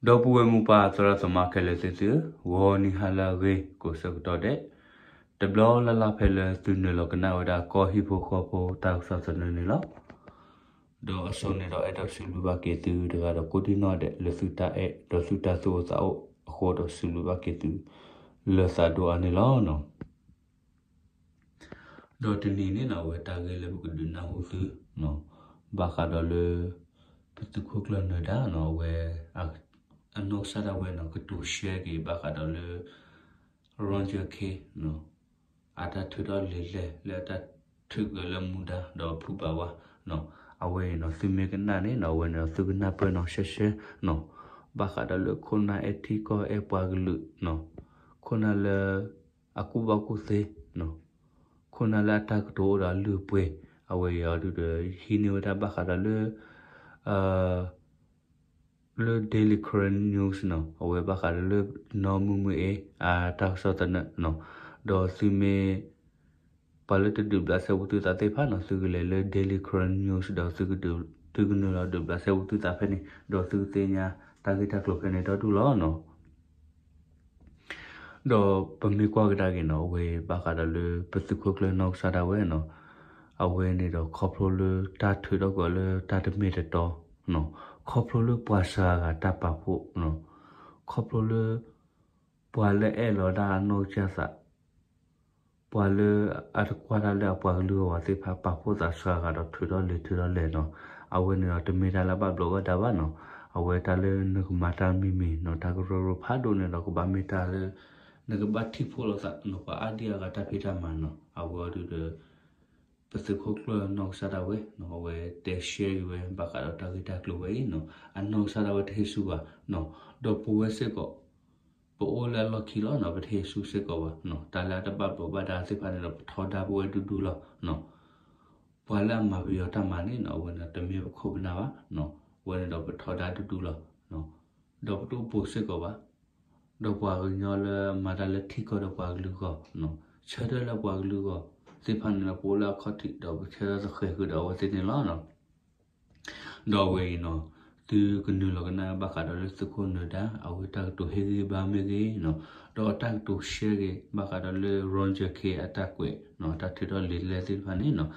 ဒီပုၢ်ဝဲၢ်မိၢ်ပၢ်သရၣ်သမါခဲလၢာ်သ့ၣ်သုဧၢ, ဂီၤနံၤဟါလၢအဂ့ၤကိးဆၢကတီၢ်ဒဲး, တဘျီလၢ်လၢ်ဖဲလၢသုနုာ်လီၤကနၣ်ဝဲဒၣ်ကီၢ်ဟံၣ်ဖိဃီဖိတၢ်ကစီၣ်သနၢၣ်န့ၣ်လီၤ. ဒီးအစိန့ၣ်ဒီးအဲၣ်ဒိးစံးဘျုးဘၣ်က့ၤသုတဂၤဒီးကိးဒံနီၢ်ဒဲး လၢသုတၢ်အဲၣ်ဒီးသုတၢ်သူၣ်အိၣ်သးအိၣ်အဃိဒီးစံးဘျုးဘၣ်က့ၤသု လၢသးဒိၣ်အါန့ၣ်လီၤ. ဒီးတနံၤန့ၣ်နီၣ် အဝဲတၢ်ဂ့ၢ်လၢပကဒုးနၢ်ဟူသု ဘၣ်ဃးဒီးလၢ ပသုးခိၣ်ကျၢၢ်နၢၤဒါနီၣ် အဝဲ အနီၢ်ကစၢ်ဒၣ်ဝဲနီၣ် ကတိၤရှဲက့ၤဘၣ်ဃးဒီးလၢ Roger Khin နီၣ် အတၢ်ထုးထီၣ်လံာ်လဲၢ်လၢအတၢ်ထုးက့ၤလၢမူဒါ ဒီးဖုးဘၣ်ဝါ အဝဲအံၤနီၣ် သုမ့ၢ်ကနၣ်န့ၣ်နီၣ် အဝဲန့ၣ်ဒီးသုကနၢ်ပၢၢ်နီၣ်ရှဲရှဲနီၣ် ဘၣ်ဃးဒီးလၢခိၣ်နၢ်အဲၣ်ထံကီၢ်အဲၣ်ပှၤကလုာ်နီၣ် ခိၣ်နၢ်လၢ အကူၣ်ဘၣ်ကူၣ်သ့ ခိၣ်နၢ်လၢအတၢ်ကတိၤအိၣ်ဒီးအလုၢ်အပှ့ၤ အဝဲအံၤအီၤဒုဒီး ဟံးန့ၢ်ဝဲဒၣ်ဘၣ်ဃးဒီးလၢ လၢ Daily Karen News နီၤ အဝဲဘၣ်ဃးဒီးလၢ နီၢ်မုၢ်မုၢ်အ့ အတၢ်ကစီၣ်သနၢၣ်နီၤ ဒီးသုမ့ၢ် ပှၤလၢတဒုးဘျးစဲဘူးသုသးသ့ၣ်တဖၣ်နီၤ သုကလဲၤလၢ Daily Karen News ဒီးသုကဒုး သုကနုာ်လီၤဒုးဘျးစဲဘူးသုသးဖဲန့ၣ် ဒီးသုကသ့ၣ်ညါတၢ်ဂ့ၢ်တၢ်ကျိၤဖဲန့ၣ်ဒီဒူၣ်လီၤနီၤ ဒီးပမ့ၢ်ကွၢ်ကဒါက့ၤနီၤ အဝဲဘၣ်ဃးဒီးလၢပသုးခိၣ်ကျၢၢ်နီၢ်ကစၢ်ဒၣ်ဝဲနီၤ အဝဲန့ၣ်ဒီးခီဖျိလၢတၢ်ထုးထီၣ်ကွံာ်အီၤလၢတၢ်တမ့ၢ်တတီနီၤ ခီဖျိလၢပှၤစှၤဂၤတၢ်ပာ်ဖှိၣ်နီၤ ခီဖျိလၢ ပှၤလၢအဲၣ်လီၤဒၣ်အနီၢ်ကစၢ်သး ပှၤလၢအတကွၢ်တၢ်လၢအပှၤကလုာ်အဂီၢ်သ့ၣ်တဖၣ် ပာ်ဖှိၣ်သးစှၤဂၤဒီးထုးထီၣ်လံာ်ထုးထီၣ်လဲၢ်နီၤ အဝဲန့ၣ်ဒီးတမ့ၢ်တၢ်လၢဘၣ်ဘျိးဘၣ်ဒါဘၣ်နီၤ အဝဲတၢ်လၢနကမၤတၢ်မံၤမံၤနီၤ တၢ်ကရၢကရိဖးဒိၣ်န့ၣ်ဒီးကဘၣ်မ့ၢ်တၢ်လၢ နကဘၣ်ထံၣ်ဖှိၣ်လိာ်သးနီၤ ပှၤအါဒံအါဂၤတၢ်ဖံးတၢ်မၤနီၤ အဝဲအီၤဒုဒီး ပသုးခိၣ်ကျၢၢ်နီၢ်ကစၢ်ဒၣ်ဝဲနီၤ အဝဲတဲရှဲက့ၤဝဲ ဘၣ်ဃးဒီးတၢ်ဂ့ၢ်တၢ်ကျိၤဝဲအံၤနီၤ အနီၢ်ကစၢ်ဒၣ်ဝဲတဟ့ၣ်ဆူၣ်ဘၣ်နီၤ ဒီးပဝဲစ့ၢ်ကီး ပအိၣ်လၢအလီၢ်ခံလီၤနီၤ ပတဟ့ၣ်ဆူၣ်စ့ၢ်ကီးဘၣ်နီၤ တၢ်လၢအတဘၣ်ဘျိးဘၣ်ဒါသ့ၣ်တဖၣ်န့ၣ်ဒီး ပထီဒါပဝဲဒူဒူလီၤနီၤ ပှၤလၢအမၤပယီၤတၢ်မၤန့ၣ်နီၤ အဝဲန့ၣ်တမ့ၢ်ပခိၣ်ပနၢ်ဘၣ်နီၤ အဝဲန့ၣ်ဒီးပထီဒါဒူဒူလီၤ ဒီးပတအိၣ်ပိာ်စ့ၢ်ကီးဘၣ် ဒီးပှၤကညီလၢမၤတၢ်လၢထံကီၢ်ဒီးပှၤကလုာ်အဂီၢ်နီၤ ဆၢထၢၣ်လၢပှၤကလုာ်အဂီၢ်သ့ၣ်တဖၣ်န့ၣ်ဒီး ပအိၣ်လၢအခီၣ်ထံးဒီးပဆၢထၢၣ်သဃဲၤဃုာ်ဒီးအဝဲသ့ၣ်န့ၣ်လီၤနီၤ ဒီးအဝဲအံၤနီၤ သုကနုာ်လီၤကနၣ်ဘၣ်ဃးဒီးလၢသုးခိၣ်နၢၤဒါ အဝဲတၢ်ကတိၤဟ့ၣ်ဂံၢ်ဘါမ့ၢ်ဂ့ၤနီၤ ဒီးတၢ်ကတိၤရှဲဂ့ၤ ဘၣ်ဃးဒီးလၢ Roger Khin အတၢ်ကွဲးနီၤ တၢ်ထုးထီၣ်လံာ်လဲၢ်သ့ၣ်တဖၣ်န့ၣ်နီၤ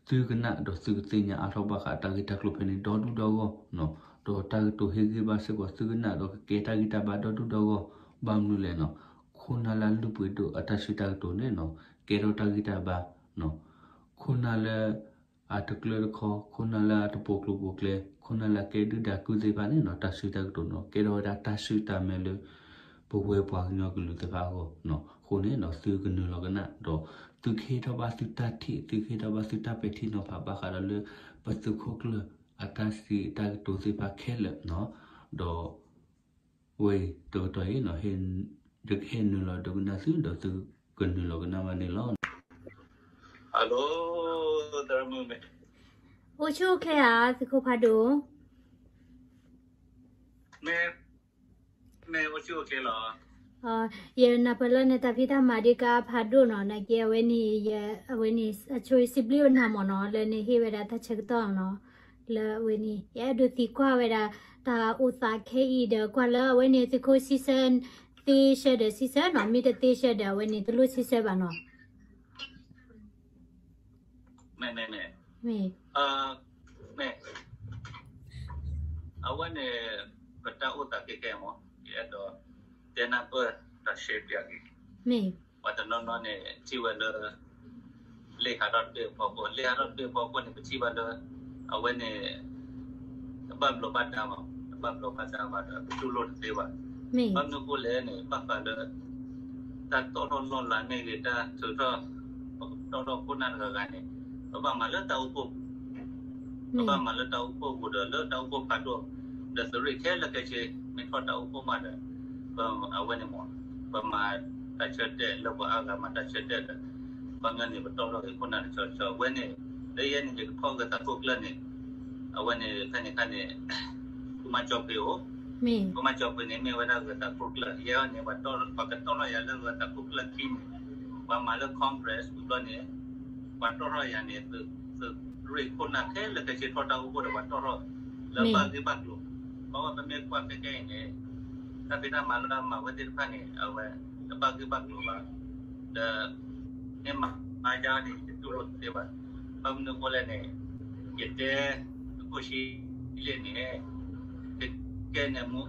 သုကနၣ်ဒီးသုကသ့ၣ်ညါအါထီၣ်ဘၣ်ဃးတၢ်ဂ့ၢ်တၢ်ကျိၤဖဲန့ၣ်ဒီဒူၣ်ဒီဂီၢ်နီၤ ဒီးတၢ်ကတိၤဟ့ၣ်ဂံၢ်ဘါစ့ၢ်ကီး သုကနၣ်ဒီးကကဲတၢ်ဂံၢ်တၢ်ဘါဒီဒူၣ်ဒီဂီၢ် ဘၣ်မနုၤလဲၣ်နီၤ ခိၣ်နၢ်လၢအလုၢ်ပှ့ၤဒိၣ်အတၢ်စံးတၢ်ကတိၤန့ၣ်နီၤ ကဲထီၣ်တၢ်ဂံၢ်တၢ်ဘါနီၤ ခိၣ်နၢ်လၢ အတကျၢတခီ ခိၣ်နၢ်လၢအတပိာ်ကျိၤပိာ်ကျဲ ခိၣ်နၢ်လၢအကဲဒုၣ်ဒါကုၢ်သ့ၣ်တဖၣ်န့ၣ်နီၤ တၢ်စံးတၢ်ကတိၤနီၤ ကဲထီၣ်ဝဲဒၣ်တၢ်ဆူၣ်တၢ်မဲလၢ ပဝဲပှၤကညီကလုာ်သ့ၣ်တဖၣ်အဂီၢ်နီၤ အဃိန့ၣ်နီၤ သုကနုာ်လီၤကနၣ်ဒီး သုကဟ့ၣ်ထီၣ်ဘၣ်သုတၢ်ထံၣ် သုကဟ့ၣ်ထီၣ်ဘၣ်သုတၢ်ပဲာ်ထံနီၤဖး ဘၣ်ဃးဒီးလၢ ပသုးခိၣ်ကျၢၢ်အတၢ်စံးတၢ်ကတိၤသ့ၣ်တဖၣ်ခဲလၢာ်နီၤ ဒီး ဝဲအံၤတကတီၢ်အံၤနီၤ ယကဟဲနုာ်လီၤဒိကနၣ်သု ဒီးသုကနုာ်လီၤကနၣ်ဘၣ်န့ၣ်လီၤ. အိၣ်ဆူၣ်အိၣ်ချ့ဧါ သုးခိၣ်ဖးဒိၣ်. မ့ၢ်အိၣ်ဆူၣ်အိၣ်ချ့လီၤ. ယနၢ်ပၢၢ်လၢနတၢ်ဖံးတၢ်မၤဒံးကါဖးဒိၣ်နီၤ နာ်က့အဝဲန့ၣ် အဝဲန့ၣ် အဆိစံးဘျုးနၤမ့ၢ်နီၤ လၢနဟ့ၣ်ဝဲဒၣ်တၢ်ဆၢကတီၢ်နီၤ လၢအဝဲန့ၣ် ယအဲၣ်ဒိးသံကွၢ်ဝဲဒၣ် တၢ်အိၣ်သးခဲအံၤဒီး ကွၢ်လၢအဝဲန့ၣ် သုးခိၣ်စံးဆၢ သ့ဆၢဒီးစံးဆၢနီၤ မ့ၢ်တသ့ဆၢဒီး အဝဲန့ၣ်တလိၣ်စံးဆၢဘၣ်နီၤ. မ့ၢ် မ့ၢ် မ့ၢ် မ့ၢ် အဝဲန့ၣ် ပတၢ်အိၣ်သးခဲကဲမ့ၢ် ယအဲၣ်ဒိး တဲနၢ်ပၢၢ်တၢ်ရှဲပျးက့ၤ မ့ၢ် ပှၤတနီၤနီၤန့ၣ် ထံၣ်ဝဲလၢ လ့ဟးထီၣ်တဘ့ၣ်အဖီခိၣ် လ့ဟးထီၣ်တဘ့ၣ်အဖီခိၣ်န့ၣ် ပထံၣ်ဘၣ်လၢ အဝဲန့ၣ် တဘၣ်ဘျိးဘၣ်ဒါဘၣ် တဘၣ်ဘျိးဘၣ်ဒါဘၣ်ဒီး ပတူၢ်လိာ်တသ့ဘၣ်. ဘၣ်မနုၤအဃိလဲၣ်န့ၣ် ဘၣ်ဃးလၢ တၢ်တီၣ်ထီၣ်လီၢ်လၤမ့ၢ်ဂ့ၤ တၢ်ထုးထီၣ် ပတီၢ်ထီၣ်ခိၣ်နၢ်တဂၤဂၤန့ၣ် ပဘၣ်မၤလၢတၢ်အိၣ်ဖှိၣ် ပဘၣ်မၤလၢတၢ်အိၣ်ဖှိၣ်ပူၤဒီး လၢတၢ်အိၣ်ဖှိၣ်ဖးဒိၣ် ဒီးသုးရ့ၣ်ခဲလၢာ်ခဲဆ့ မ့ၢ်ထီၣ်တၢ်အိၣ်ဖှိၣ်မးဒီး အဝဲန့ၣ်မ့ၢ် ပမၤတၢ်ဆၢတဲာ်လၢပှၤအါဂၤမၤတၢ်ဆၢတဲာ်ဒီး ပှၤမၢန့ၣ် ပတီၢ်ထီၣ်က့ၤခိၣ်နၢ်တဆီဆီ အဝဲန့ၣ် လၢယဲန့ၣ် ယကထီၣ်ဂၢၤသးခိၣ်ကျၢၢ်န့ၣ် အဝဲန့ၣ် ဖဲန့ၣ်ခါန့ၣ် ဖုမၤကၠီၤပှ့ၤအိၣ် ဖုမၤကၠီၤပှ့ၤန့ၣ် မ့ၢ်ဝဲဒၣ်ဂၢၤသးခိၣ်ကျၢၢ် ယဲအံၤန့ၣ် ပှၤကတီၢ်ထီၣ်ယၤလၢဂၢၤသးခိၣ်ကျၢၢ်ခံန့ၣ် ပှၤမၤလၢ Congress ဝံၤဘျီန့ၣ် ပှၤတီၢ်ထီၣ်ယၤန့ၣ် သုးရ့ၣ်ခိၣ်နၢ်ခဲလၢာ်ခဲဆ့ထီၣ်တၢ်အိၣ်ဖှိၣ်ဒီးပှၤတီၢ်ထီၣ် လၢဘၣ်ဂ့ၢ်ဘၣ်ကျိၤ ဘၣ်ဝဲပမ့ၢ်ကွၢ်ခဲကဲအံၤန့ၣ် တၢ်ဖံးတၢ်မၤလၢတၢ်မၤဝဲသ့ၣ်တဖၣ်န့ၣ် အဝဲတဘၣ်ဂ့ၢ်ဘၣ်ကျိၤဘၣ်, ဒီး မ့ၢ်မၤယါန့ၣ် ယတူၢ်လိာ်တသ့ဘၣ်. ဘၣ်မနုၤအဃိလဲၣ်န့ၣ် ယတဲ သုးခိၣ်ဆံလ့ၣ်န့ၣ် ကဲကဲန့ၣ်မူ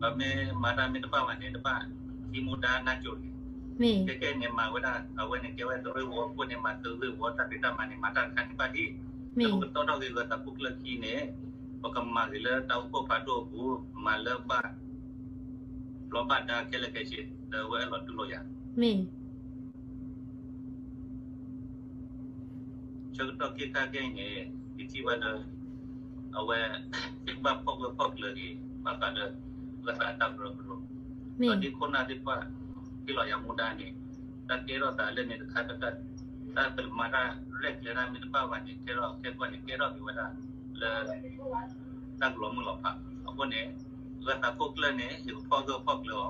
ပမ့ၢ်မၤတၢ်မ့ၢ်တဘၣ်ဘၣ်န့ၣ် တဘၣ်ဟံးမူဒါနါစိၤန့ၣ်, ကဲကဲန့ၣ် မၤဝဲဒၣ် အဝဲန့ၣ်ကဲဝဲသုးရ့ၣ်ဝီၤခိၣ်န့ၣ် မၤသုးရ့ၣ်ဝီၤတၢ်ဖံးတၢ်မၤန့ၣ် မၤတၢ်တခါန့ၣ်ဘၣ်ဒ်, လၢပကတီၢ်ထီၣ်က့ၤဂၢၤသးခိၣ်ကျၢၢ်ခံန့ၣ် ပကမၤဂ့ၤလၢတၢ်အိၣ်ဖှိၣ်ဖးဒိၣ်အပူၤ မၤလၢဘၣ် ဘျီဘၣ်ဒါခဲလၢာ်ခဲဆ့ လၢအဝဲအဲၣ်လီၤတူၢ်လိာ်ယၤ ဆၢကတီၢ်ခဲခါခဲအံၤန့ၣ် ယထံၣ်ဘၣ်လၢ အဝဲ သ့ၣ်ဘၣ်ဖီၣ်ဂၢၢ်ဖီၣ်ကျၢၤဂ့ၤ ဘၣ်ဃးလၢ ပှၤသးတၢ်ကရၢကရိ, ဒီးဒ်ခိၣ်နၢ်သ့ၣ်တဖၣ် ဟ့ၣ်လီၤယၤမူဒါန့ၣ် တၢ်ကဲထီၣ်သးလၢန့ၣ်တခါတခါ တၢ်ကမၤတၢ်ရဲၣ်ကျဲၤတၢ်မ့ၢ်တဘၣ်ဘၣ်န့ၣ် ကဲထီၣ်ခဲကီၢ်န့ၣ် ကဲထီၣ်က့ၤဝဲဒၣ်လၢ တၢ်ကလီၤမုၢ်လီၤဖး. အဃိန့ၣ် ဂၢၤသးခိၣ်ကျၢၢ်န့ၣ် ယကဖီၣ်ဂၢၢ်ဖီၣ်ကျၢၤ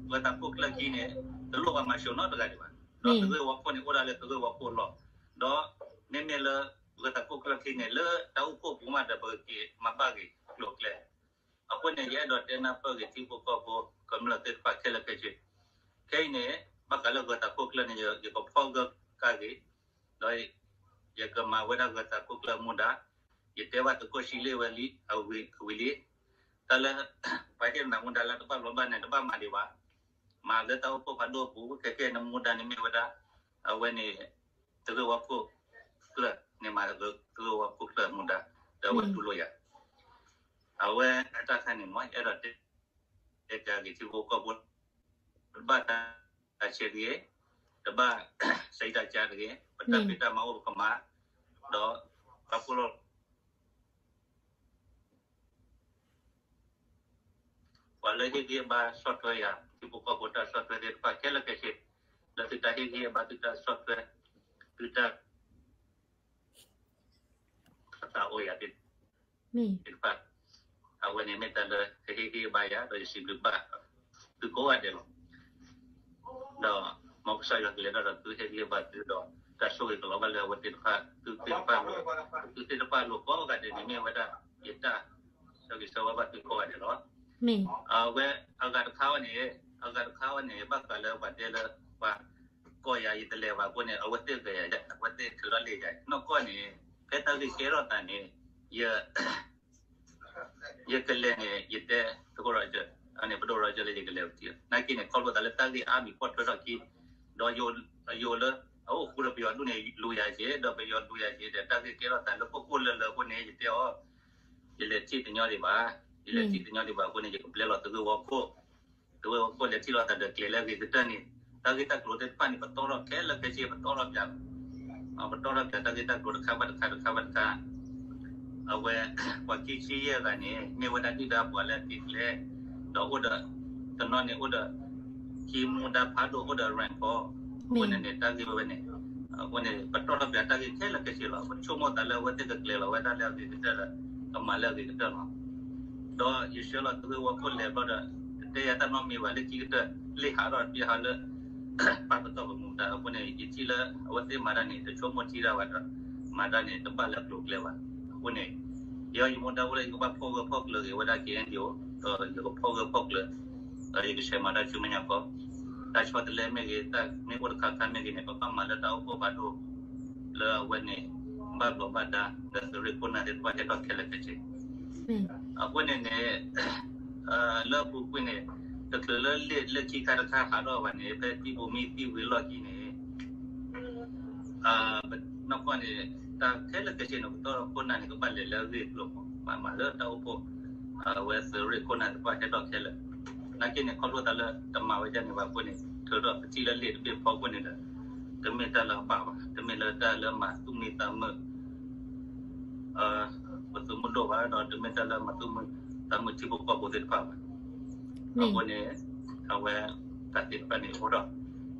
အီၤ, ဂၢၤသးခိၣ်ကျၢၢ်ခံန့ၣ် တလိၣ်ဘၣ်မၤစိၤနီတဂၤဒံးဘၣ်. ဒီးသုးရ့ၣ်ဝီၤခိၣ်န့ၣ် အိၣ်ဒၣ်လၢသုးရ့ၣ်ဝီၤခိၣ်လီၤ. ဒီးမ့မ့ၢ်လၢ ဂၢၤသးခိၣ်ကျၢၢ်ခံန့ၣ် လၢတၢ်အိၣ်ဖှိၣ်ပူၤမးဒီး ပကက့ၤမၤဘၣ်ဂ့ၤကျိၤကျဲ အဃိန့ၣ် ယအဲၣ်ဒိးတဲနၢ်ပၢၢ်ဂ့ၤထံဖိကီၢ်ဖိ ကမျၢၢ်သ့ၣ်တဖၣ်ခဲလၢာ်ခဲဆ့, ခဲအံၤန့ၣ် ဘၣ်ဃးလၢဂၢၤသးခိၣ်ကျၢၢ်န့ၣ် ယကဖီၣ်ဂၢၢ်ကါဂ့ၤ, ဒီးယကမၤဝဲဒၣ်ဂၢၤသးခိၣ်ကျၢၢ်မူဒါ, ယတဲဘၣ်သုးခိၣ်ဆံလ့ၣ်ဝဲလံ အဝံၤလံ, တၢ်လၢ ပှၤဟ့ၣ်နၤမူဒါလၢတဘၣ်ဘျီဘၣ်န့ၣ် တဘၣ်မၤဒံးဘၣ်, မၤလၢတၢ်အိၣ်ဖှိၣ်ဖးဒိၣ်အပူၤ ခဲကဲန့ၣ်မူဒါန့ၣ်မ့ၢ်ဝဲဒၣ်, အဝဲန့ၣ် သုးရ့ၣ်ဝီၤခိၣ်ကျၢၢ်န့ၣ် မၤသုးရ့ၣ်ဝီၤခိၣ်ကျၢၢ်မူဒါ, ဒီးအဝဲတူၢ်လိာ်ယၤ, အဝဲအတၢ်ခါန့ၣ်မ့ၢ် ယအဲၣ်ဒိးတဲ တဲက့ၤဂ့ၤထံဖိကီၢ်ဖိ, တဘၣ်တၢ်ဆဲးတဂ့ၤ, တဘၣ်စံးတၢ်ကါတဂ့ၤ, ပတၢ်ဖံးတၢ်မၤအိၣ်ပကမၤ, ဒီးပာ်ဖှိၣ်လီၤ ပှၤလၢဟ့ၣ်ဂံၢ်ဟ့ၣ်ဘါဆီၣ်ထွဲယၤ ထံဖိကီၢ်ဖိတၢ်ဆီၣ်ထွဲသ့ၣ်တဖၣ်ခဲလၢာ်ခဲဆ့, လၢသုတၢ်ဟ့ၣ်ဂံၢ်ဟ့ၣ်ဘါ သုတၢ်ဆီၣ်ထွဲ, သုတၢ် သးအိၣ်ယၤသ့ၣ်တဖၣ်, အဝဲန့ၣ်မ့ၢ်တၢ်လၢကဟ့ၣ်ဂံၢ်ဟ့ၣ်ဘါယၤ ဒီးယစံးဘျုးဘၣ်သုကိးဂၤဒဲးလီၤ. ဒီးမ်ကစၢ်ယွၤကလဲၤတၢ်ဒီးသုဟ့ၣ်ဂံၢ်ဟ့ၣ်ဘါသုဒီး တၢ်ဆိၣ်ဂ့ၤကလီၤဘၣ်လၢအဝဲသ့ၣ်တဖၣ်, သုသ့ၣ်တဖၣ်လိၤ, သုသ့ၣ်တဖၣ်လိၤကိးဂၤဒဲးန့ၣ် မ့ၢ်ဝဲဒၣ်ယတၢ်ဆၢဂ့ၤဆၢဝါဘၣ်သုကိးဂၤဒဲးလီၤ. အဝဲအဂၤတခါအံၤန့ၣ်, အဂၤတခါအံၤန့ၣ် ဘၣ်ဃးလၢပှၤတဲလၢ ပှၤကိးယၤယတလဲၤဘၣ်အဃိန့ၣ် အဝဲသ့ၣ်ဂဲၤယၤ အဝဲသ့ၣ်ထုးထီၣ်လံာ်ယၤ နီၢ်ကီၢ်န့ၣ် ဖဲတၢ်ဂ့ၢ်ကဲထီၣ်သးန့ၣ် ယ ယကလဲၤန့ၣ် ယတဲသကိး Roger, န့ၣ် ပဒိၣ် Roger လၢယကလဲၤဝဲတံၢ်, နာ်က့န့ၣ် ခီဖျိသးလၢတၢ်ဂ့ၢ်အါမံၤပိာ်ထွဲထီၣ်ခံ, ဒီးယိၤလၢ အအိၣ်ဃူဒီးပယီၤဒူၣ်န့ၣ် လူၤယၤက့ၤ, ဒီးပယီၤလူၤယၤက့ၤဒီး တၢ်ဂ့ၢ်ကဲထီၣ်သးလၢခိၣ်ခိၣ်လၢလၢအဃိန့ၣ် ယတဲအီၤ, ယလဲၤထံၣ်တညီဒံးဘၣ်, ယလဲၤထံၣ်တညီဒံးဘၣ်အဃိန့ၣ် ယကပျဲလီၤသုးရ့ၣ်ဝီၤခိၣ် သုးရ့ၣ်ဝီၤခိၣ်လဲၤထံၣ်လိာ်သးဒီးကျဲၤလၢအဂ့ၤကတၢၢ်န့ၣ်, တၢ်ဂ့ၢ်တၢ်ကျိၤသ့ၣ်တဖၣ်န့ၣ် ပတီၢ်ထီၣ်ခဲလၢာ်ခဲဆ့ ပတီၢ်ထီၣ်ပၠး, ပတီၢ်ထီၣ်ပၠးတၢ်ဂ့ၢ်တၢ်ကျိၤတခါဘၣ်တခါ တခါဘၣ်တခါ, အဝဲ ပှၤခံဆံယဲၢ်ဂၤန့ၣ် မ့ၢ်ဝဲဒၣ်ဒုၣ်ဒါပှၤလၢအက့ၤကျဲ, ဒီးအိၣ်ဒီး တနီၤန့ၣ်အိၣ်ဒီး ဟံးမူဒါဖးဒိၣ် အိၣ်ဒီး rank အဃိန့ၣ်န့ၣ် တၢ်ဂ့ၢ်ဝဲန့ၣ်, အဃိန့ၣ် ပတီၢ်ထီၣ်ပၠးတၢ်ဂ့ၢ်ခဲလၢာ်ခဲဆ့လီၤ. ပဆိကမိၣ်သးလၢအဝဲသ့ၣ်ကကျဲၤလီၤဝဲဒၣ်လၢအဂ့ၤကတၢၢ်ဒီး ကမၤလၢအဂ့ၤကတၢၢ်လီၤ. ဒီးယဆှၢလီၤသုးရ့ၣ်ဝီၤခိၣ်လဲၤဘျီဒီး တတဲယၤတၢ်နီတမံၤဘၣ်လၢခံကတၢၢ်, လ့ၣ်ဟးထီၣ်တဘ့ၣ်ဟးလၢ ပာ်ပတီၢ်ပမူဒါအဃိန့ၣ် ယထံၣ်လၢအဝဲသ့ၣ်မၤတၢ်န့ၣ် တဆိကမိၣ်ထံတၢ်ဘၣ်ဒီး မၤတၢ်န့ၣ် တဘၣ်လၢအကျိၤအကျဲဘၣ်. အဃိန့ၣ် ယဲယမူဒါအိၣ်လၢယကဘၣ်ဖီၣ်ဂၢၢ်ဖီၣ်ကျၢၤဂ့ၤဝဲဒၣ် KNDO ဒီးယကဖီၣ်ဂၢၢ်ဖီၣ်ကျၢၤ ဒီးယကဆဲးမၤတၢ်ဆူမဲာ်ညါခီ, တၢ်ဆီတလဲမ့ၢ်ဂ့ၤ တၢ်မ့ၢ်အိၣ်တခါခါမ့ၢ်ဂ့ၤန့ၣ် ပဘၣ်မၤလၢတၢ်အိၣ်ဖှိၣ်ဖးဒိၣ် လၢအဝဲန့ၣ် ဘၣ်ဘျီးဘၣ်ဒါ ဒီးသုးရ့ၣ်ခိၣ်နၢ်သ့ၣ်တဖၣ်ဟဲထီၣ်ခဲလၢာ်ခဲဆ့ အဃိန့ၣ်န့ၣ် လၢအပူၤကွံာ်န့ၣ် တချုးလၢလ့ၣ်လၢခံခါတခါဟးထီၣ်ဘၣ်န့ၣ် ဖဲသံၣ်ဘိမံသံၣ်ဝံၤအလီၢ်ခံန့ၣ် နီၢ်ကီၢ်န့ၣ် တၢ်ခဲလၢာ်ခဲဆ့န့ၣ် ပတီၢ်ခိၣ်နၢ်န့ၣ် ကဘၣ်လဲၤလၢအဂ့ၢ်အကျိၤမး မၤမၤလၢတၢ်အိၣ်ဖှိၣ် အဝဲသုးရ့ၣ်ခိၣ်နၢ်သ့ၣ်တဖၣ်ဟဲထီၣ်ခဲလၢာ် နာ်က့န့ၣ် ခီဖျိသးလၢတမၤဝဲဒ်န့ၣ်ဘၣ်အဃိန့ၣ် ထုးထီၣ်ပထံၣ်လၢလ့ၣ်တဘ့ၣ်ဖီခိၣ်န့ၣ်ဒီး တမ့ၢ်တၢ်လၢအဘၣ်ဘၣ် တမ့ၢ်လၢတၢ်လၢမၤသူၣ်မံသးမုာ် ပသုးမုၢ်ဒိၣ်ဘၣ် ဒီးတမ့ၢ်တၢ်လၢမၤသူၣ်မံသးမုာ်ထံဖိကီၢ်ဖိသ့ၣ်တဖၣ်ဘၣ်. အဃိန့ၣ် အဝဲတၢ်သ့ၣ်တဖၣ်န့ၣ်အိၣ်ထီၣ်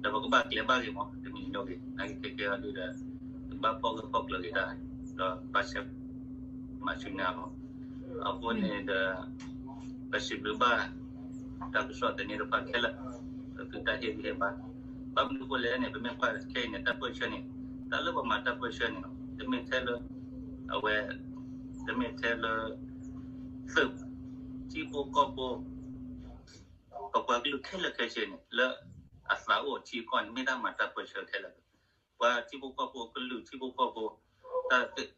ဒီးပကဘၣ်ကျဲၤဘၣ်ဂ့ၤမး တမံၤညိဂ့ၤ နာ်က့ခဲကဲအီၤဒုဒီး ပဘၣ်ဖီၣ်ဂၢၢ်ဖီၣ်ကျၢၤဂ့ၤတၢ် ဒီးဘၣ်ဆဲး မၤဆူညါလီၤ. အဃိန့ၣ်ဒီး ပစံးဘျုးဘၣ် တၢ်ကစီၣ်သန့တဖၣ်ခဲလၢာ် သုတၢ်ဟ့ၣ်ဂံၢ်ဟ့ၣ်ဘါ ဘၣ်မနုၤအဃိလဲၣ်န့ၣ် ပမ့ၢ်ကွၢ်ခဲအံၤန့ၣ် တၢ်ပၢၢ်ဆၢန့ၣ် တၢ်လၢပမၤတၢ်ပၢၢ်ဆၢန့ၣ် တမ့ၢ်ထဲလၢ အဝဲ တမ့ၢ်ထဲလၢ သုး ထံဖိကီၢ်ဖိ ပပှၤကလုာ်ခဲလၢာ်ခဲဆ့န့ၣ် လၢအသးအိၣ်ထံကီၢ်န့ၣ် မ့ၢ်တၢ်မၤတၢ်ပၢဆှၢခဲလၢာ်, ပှၤထံဖိကီၢ်ဖိကလုာ် ထံဖိကီၢ်ဖိ တၢ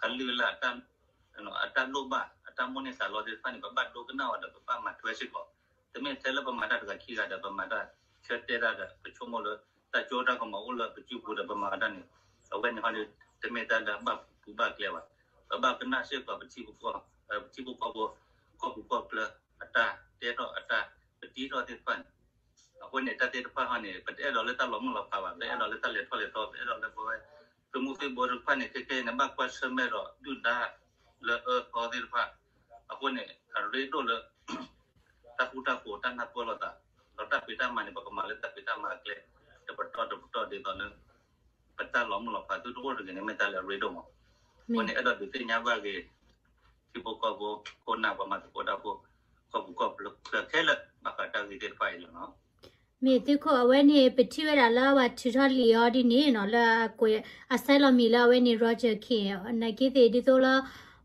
်အလုၢ်အလၢ် အတၢ်လိၣ်ဘၣ် အတၢ်မိၣ်န့ၢ်သးလီသ့ၣ်တဖၣ်န့ၣ် ပဘၣ်ဒိကနၣ်အီၤဒီး ပဘၣ်မၤထွဲစ့ၢ်ကီး, တမ့ၢ်ထဲလၢပမၤတၢ်တဂၤခံဂၤဒီး ပမၤတၢ်ဆၢတဲာ်တၢ်ဒီး ပဆိကမိၣ်လၢ တၢ်ကၠိတၢ်ကမီၤအိၣ်လၢပစုပူၤဒီး ပမၤတၢ်န့ၣ် အဝဲန့ၣ်ဟီဒီး တမ့ၢ်တၢ်လၢအဘၣ်ပူၤဘၣ်ကျဲဘၣ်. ပဘၣ်ကနၣ်စ့ၢ်ကီးပထံပကီၢ် ပထံဖိကီၢ်ဖိ ကီၢ်ပူၤကီၢ်ချၢ အတၢ်တဲထီၣ်အတၢ် ပတံထီၣ်သ့ၣ်တဖၣ်န့ၣ် အဃိန့ၣ် တၢ်သ့ၣ်တဖၣ်ဟီန့ၣ် ပတအဲၣ်ဒိးလၢတၢ်လီၤမုၢ်လီၤဖးဘၣ်, ပအဲၣ်ဒိးလၢတၢ်လဲၤထီၣ်လဲၤထီ, ပအဲၣ်ဒိးလၢပဝဲ သုးမုၢ်သံၣ်ဘိတဖၣ်န့ၣ် ခဲခဲအံၤန့ၣ် ဘၣ်ကွၢ်ဆၢၣ်မဲာ်ဒီးဒုၣ်ဒါလၢအၢသီသ့ၣ်တဖၣ်, အဃိန့ၣ် အရ့ဒိၣ်လၢ တၢ်ဃူတၢ်ဖိး တၢ်နၢ်ပၢၢ်လိာ်သး, ဒီးတၢ်ဖံးတၢ်မၤန့ၣ် ပကမၤလၢတၢ်ဖံးတၢ်မၤအကျဲ တပတီၢ်တပတီၢ်ဒ်သိးလၢ ပတၢ်လီၤမုၢ်လီၤဖးသုတအိၣ်တဂ့ၤန့ၣ် မ့ၢ်တၢ်လၢအရ့ဒိၣ်မး. အဃိန့ၣ် အဲၣ်ဒိးဒုးသ့ၣ်ညါဘၣ်ဂ့ၤ ထံဖိကီၢ်ဖိ ခိၣ်နၢ်ပှၤမၤသကိးတၢ်ဖိ ကီၢ်ပူၤကီၢ်ချၢခဲလၢာ် ဘၣ်ဃးတၢ်ဂ့ၢ်သ့ၣ်တဖၣ်အံၤလီၤနီၤ. မ့ၢ်သုးခိၣ် အဝဲန့ၣ် ပထံၣ်ဝဲဒၣ်လၢအဝဲထုးထီၣ်လံာ်အီၤဒ်န့ၣ်နီၤ လၢအကွဲး အဆဲးလီၤမံၤလၢအဝဲန့ၣ် Roger Khin နာ်က့သ့ၣ် ဒ်သိးလၢ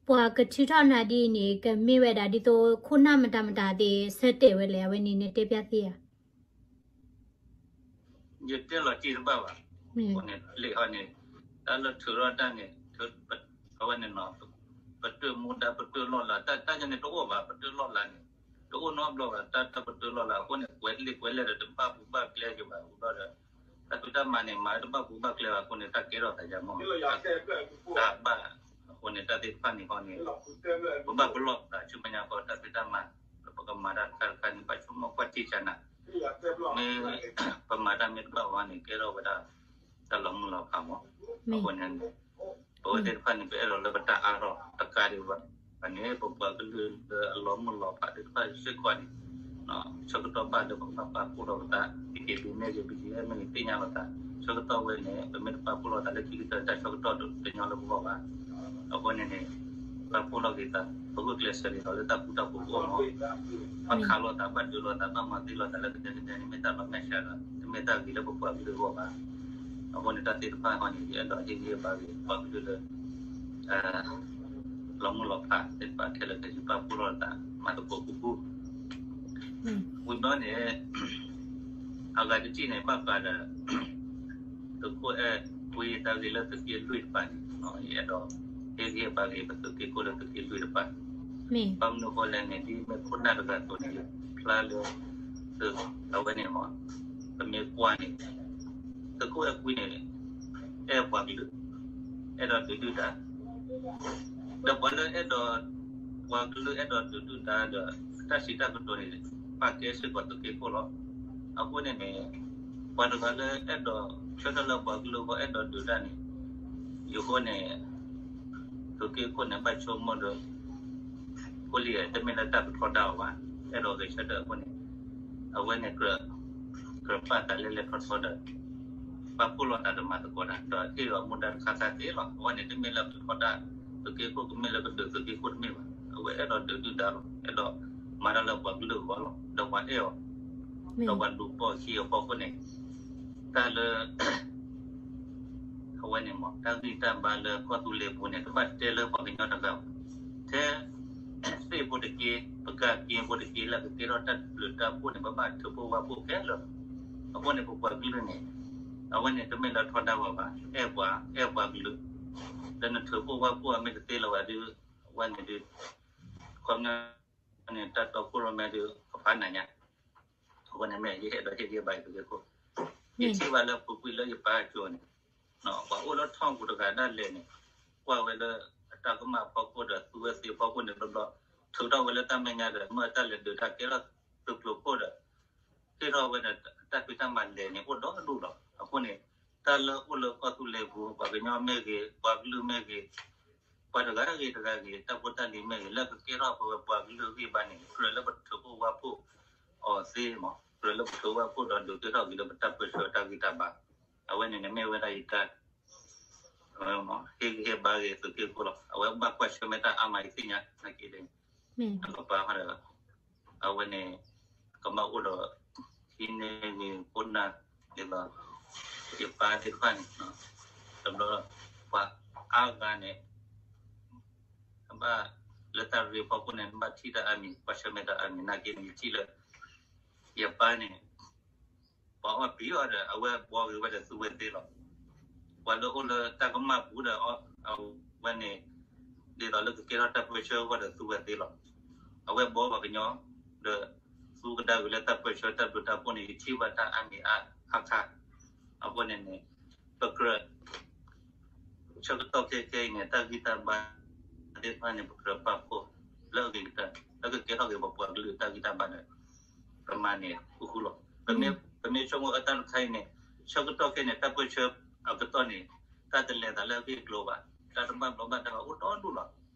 ပှၤကထုးထီၣ်နၤဒ်အံၤန့ၣ် ကမ့ၢ်ဝဲဒၣ်ဒ်သိးခိၣ်နၢ်မတၤမတၤသ့ၣ် ဆၢတဲာ်ဝဲလဲၣ် အဝဲန့ၣ် နတဲပျၢ်သ့ဧါ. ယတဲလီၤတံၢ်တဘၣ်ဘၣ်. အဃိန့ၣ် လံာ်ဟီန့ၣ် တၢ်လၢထုးထီၣ်တၢ်န့ၣ် အဝဲန့ၣ်နီၤ ပတၢၢ်မူဒါ ပတၢၢ်လီၢ်လၤ တၢ်တၢ်ယဲန့ၣ်တအိၣ်ဘၣ် ပတၢၢ်လီၢ်လၤန့ၣ် တအိၣ်နီတဘျီဘၣ် တၢ်တၢ်ပတၢၢ်လီၢ်လၤ အဃိန့ၣ် ကွဲးလံာ်ကွဲးလဲၢ်ဒီးတဘၣ်ပူၤဘၣ်ကျဲက့ၤဘၣ် အဃိဒီး တၢ်ဖံးတၢ်မၤန့ၣ် မၤတဘၣ်ပူၤဘၣ်ကျဲဘၣ် အဃိန့ၣ် တၢ်ကဲထီၣ်သးယါမီၢ် တၢ်ဘၣ် အဃိန့ၣ် တၢ်သ့ၣ်တဖၣ်န့ၣ်ဃီန့ၣ် ပဘၣ်ပလီၢ်သးဆူမဲာ်ညါဃီ တၢ်ဖံးတၢ်မၤ ပကမၤတၢ်တခါတခါန့ၣ် ဘၣ်ဆိကမိၣ်ကွၢ်ထံဆးနၤ မ့ၢ်ပမၤတၢ်မ့ၢ်တဘၣ်ဝဲန့ၣ် ကဲထီၣ်ဝဲဒၣ် တၢ်လီၤမုၢ်လီၤဖးမး အဃိန့ၣ် ပဝဲသ့ၣ်တဖၣ်န့ၣ် ပအဲၣ်ဒိးလၢပတၢ်အါထီၣ်တကးဒံးဘၣ်န့ၣ် ပပှၤကလုာ်လၢအလီၤမုၢ်လီၤဖးသ့ၣ်တဖၣ်စ့ၢ်ကီးန့ၣ် ဆၢကတီၢ်ဘၣ်လၢပကဘၣ်ပာ်ဖှိၣ်ထီၣ်ပသး က့ၤက့ၤဘံန့ၣ်က့ၤ ဘံက့ၤအဲၣ်မ့ၢ်ဂ့ၤ သ့ၣ်ညါလိာ်သး ဆၢကတီၢ်ဝဲန့ၣ် ပမ့ၢ်တပာ်ဖှိၣ်လိာ်သးလၢခံကတၢၢ်တၢ်ဆၢကတီၢ်တညီလၢပဂီၢ်ဘၣ်. အဃိန့ၣ်န့ၣ် ပာ်ဖှိၣ်ထီၣ်က့ၤသး ပဂုာ်ကျဲးစၢးက့ၤဒီးလၢတၢ်ဃူတၢ်ဖိးအဂီၢ်မး ဘၣ်ခးလိာ်သး ဘၣ်ဒုးလိာ်သး ဘၣ်မၤသံလိာ်သးလၢကဒဲကဒဲန့ၣ် မ့ၢ်တၢ်လီၤမဲာ်ဆှးဒီး တမ့ၢ်တၢ်ဂ့ၤလၢပပှၤကလုာ်အဂီၢ်ဘၣ်. အဃိန့ၣ် တၢ်သ့ၣ်တဖၣ်အဂီၢ်န့ၣ် ယအဲၣ်ဒိးဟ့ၣ်ဂံၢ်ဟ့ၣ်ဘါက့ၤ ပှၤကလုာ်လၢ လီၤမုၢ်လီၤဖးသ့ၣ်တဖၣ်ခဲလၢာ်ခဲဆ့ ပာ်ဖှိၣ်လိာ်သး မၤသကိးပူၤပူၤ ဝံၤဘျီန့ၣ် အဂၤတထံၣ်န့ၣ် ဘၣ်ဃးဒီး သုးခိၣ်အဲၣ်ကွံတၢ်ဂ့ၢ်လၢသုးက့လွံၢ်တဖၣ်န့ၣ် ယအဲၣ်ဒိး ဟ့ၣ်ဂံၢ်ဟ့ၣ်ဘါက့ၤပသုးက့ခိၣ်လၢသုးက့လွံၢ်တဖၣ် ဘၣ်မနုၤဃိလဲၣ်န့ၣ် ဒ်မ့ၢ်ခိၣ်နၢ်တဂၤအသိးန့ၣ် ဖျါလၢ သုးအဝဲန့ၣ်မး ပမ့ၢ်ကွၢ်န့ၣ် သုးခိၣ်အဲၣ်ကွံန့ၣ် အဲၣ်ပှၤကလုာ် အဲၣ်ဒိးဒုးဒုၣ်ဒါ ဒီးပှၤလၢအဲၣ်ဒိး ပှၤကလုာ်အဲၣ်ဒိးဒုးဒုၣ်ဒါဒီး တၢ်စံးတၢ်ကတိၤန့ၣ် ပာ်ကဲစ့ၢ်ကီးသုးက့ခိၣ်လီၤ. အဃိန့ၣ်န့ၣ် ပှၤတဂၤလၢအဲၣ်ဒိးဆၢထၢၣ်လၢပှၤကလုာ်အဂီၢ်အဲၣ်ဒိးဒုးတၢ်န့ၣ် ယဃိန့ၣ် သုးက့ခိၣ်န့ၣ် ဘၣ်ဆိကမိၣ်ဒီး ဖိလံၤ တမ့ၢ်လၢတၢ်ကထီဒါအီၤဘၣ်, အဲၣ်ဒိးဂဲၤဆၢထၢၣ်အဃိန့ၣ် အဝဲန့ၣ် ကြၢးပာ်သးလဲၢ်လဲၢ်ထီထီဒီး ပာ်ဖှိၣ်လိာ်သးဒီးမၤသကိးတၢ် ဒီးဟ့ၣ်အီၤမူဒါတခါခါသ့လီၤ. အဝဲန့ၣ်တမ့ၢ်လၢကထီဒါ သုးက့ခိၣ် ကမ့ၢ်လၢကဒုးသုးက့ခိၣ်တမ့ၢ်ဘၣ်. အဝဲအဲၣ်ဒိးဒုးဒုၣ်ဒါလီၤ. အဲၣ်ဒိးမၤတၢ်လၢပှၤကလုာ်အဂီၢ်လီၤ. ဒီးပှၤအဲၣ်အီၤ ဒီးပှၤလူၤပိာ်ခံအဖီခိၣ်န့ၣ် တၢ်လၢ အဝဲန့ၣ်မ့ၢ် တၢ်ဂံၢ်တၢ်ဘါလၢကီၢ်သူလ့ၤပူၤန့ၣ် တဘၣ်တဲလၢပှၤကညီတဂၤဘၣ်. ထဲ သ့ၣ်ဖိတက့ၢ် ပကၢ်က့ဖိတက့ၢ် လၢကကဲထီၣ်တၢ်ဘျုးတၢ်ဖှိၣ်န့ၣ် ပဘၣ်ထုးဖှိၣ်ဝါဖှိၣ်ခဲလၢာ်လီၤ. အဃိန့ၣ် ပပှၤကလုာ်န့ၣ် အဝဲန့ၣ်တမ့ၢ်လၢထီဒါဝဲဘၣ်, အဲၣ်ပှၤ အဲၣ်ပှၤကလုာ် လၢနထုးဖှိၣ်ဝါဖှိၣ်အမ့ၢ်တသ့လၢၤဘၣ်ဒီး အဝဲန့ၣ်ဒီး ခီပညီန့ၣ် တၢ်တီခိၣ်ရိၣ်မဲဒီး ကဖးနၤညါ အဃိန့ၣ်မ့ၢ် ယဟ့ၣ်ဒီးဟ့ၣ်ဂံၢ်ဘါယသုးက့ခိၣ်, ယထံၣ်ဘၣ်လၢပူၤကွံာ်လၢယပၢ်အစိၤန့ၣ် ပှၤအိၣ်လၢထီၣ်ပူၤတဂၤဒၣ်လဲာ်န့ၣ် ကွၢ်ဝဲလၢအတၢ်ကမၣ်ဖီခိၣ်ဒီး သူဝဲသ့ၣ်ဖီခိၣ်န့ၣ် ဘျီဘျီ ထုးထီၣ်ဝဲလၢတၢ်မဲာ်ညါဒီး မ့ၢ်တၢ်လဲၤဒုးတၢ်ကဲထီၣ်သုးကျိၤခိၣ်ဒီး ဟ့ၣ်ထီၣ်ဝဲဒီး တၢ်ဖံးတၢ်မၤလဲၤန့ၣ် အိၣ်ဒီဒူၣ်လီၤ. အဃိန့ၣ် တၢ်လၢအိၣ်လၢကီၢ်သူလ့ၤပူၤ ပှၤကညီမ့ၢ်ဂ့ၤ ပှၤကလုာ်မ့ၢ်ဂ့ၤ ပှၤတဂၤဂ့ၤတဂၤဂ့ၤ တၢ်ဖိတၢ်လံၤမ့ၢ်ဂ့ၤ လၢကကဲထီၣ်ပဝဲပှၤကလုာ်ဂံၢ်ဘါန့ၣ် ကြၢးလၢပထုးဖှိၣ်ဝါဖှိၣ်အီၤသ့မး ကြၢးလၢပထုးဝါဖှိၣ်ဒီးဒုးကဲထီၣ်က့ၤလၢပတၢ်ပၢဆှၢတၢ်ဂံၢ်တၢ်ဘါ အဝဲန့ၣ်န့ၣ်မ့ၢ်ဝဲဒၣ်ယတၢ် ဟ့ၣ်ဂံၢ်ဟ့ၣ်ဘါဂ့ၤသုးက့ခိၣ်လီၤ. အဝဲဘၣ်ကွၢ်ဆၢၣ်မဲာ်တၢ်အါမးယသ့ၣ်ညါ နာ်က့ဒီး အကပၤဒီး အဝဲန့ၣ် ကဘၣ်အိၣ်ဒီး ဟံးန့ၢ်ဂ့ၤခိၣ်နၢ်ဒ်သိး ယပၢ်သ့ၣ်တဖၣ်န့ၣ် တဘျီ ပှၤအါဂၤန့ၣ် ဘၣ်လၢတၢ်ရ့ဖီခိၣ်န့ၣ် ဘၣ်ထံၣ်တၢ်အါမံၤ ကွၢ်ဆၢၣ်မဲာ်တၢ်အါမံၤ နာ်က့န့ၣ် ယထံၣ်လၢ ယပၢ်န့ၣ် ပှၤအီၣ်ပံၤအီၤဒီး အဝဲဘှီဂ့ၤဝဲဒီးသူဝဲသ့လီၤ. ပှၤလၢအိၣ်လၢတၢ်ကမၣ်ပူၤဒီး အဝဲန့ၣ် ဒ်သိးလၢကကဲထီၣ်တၢ်ပၢဆှၢအဂီၢ်ဒီးသူဝဲသ့လီၤ. အဝဲဘှီပှၤကညီ ဒီးသူကဒါက့ၤလၢတၢ်ပၢဆှၢတၢ်ဘျုးတၢ်ဖှိၣ်န့ၣ် ယထံၣ်ဘၣ်တၢ်အါမံၤအါခါ အဃိန့ၣ်န့ၣ် ပကြၢး ဆၢကတီၢ်ခဲခဲအံၤန့ၣ် တၢ်ဂံၢ်တၢ်ဘါသ့ၣ်တဖၣ်န့ၣ် ပကြၢးပာ်ဖှိၣ်လၢအဂ့ၤကတၢၢ် လၢကကဲထီၣ်က့ၤပပှၤကလုာ်တၢ်ဂံၢ်တၢ်ဘါဒီး ပမၤန့ၣ်ဃူဃူလီၤ. ပမ့ၢ်ဆိကမိၣ်အတၢ်တခါအံၤန့ၣ် ဆၢကတီၢ်ခဲန့ၣ် တၢ်ပၢဆှၢအကတီၢ်န့ၣ် တၢ်တလဲၤသးလၢအဂ့ၢ်အကျိၤဘၣ်, တၢ်တဘၣ်ဘျီးဘၣ်ဒါဘၣ်အိၣ်ဒီဒူၣ်လီၤ.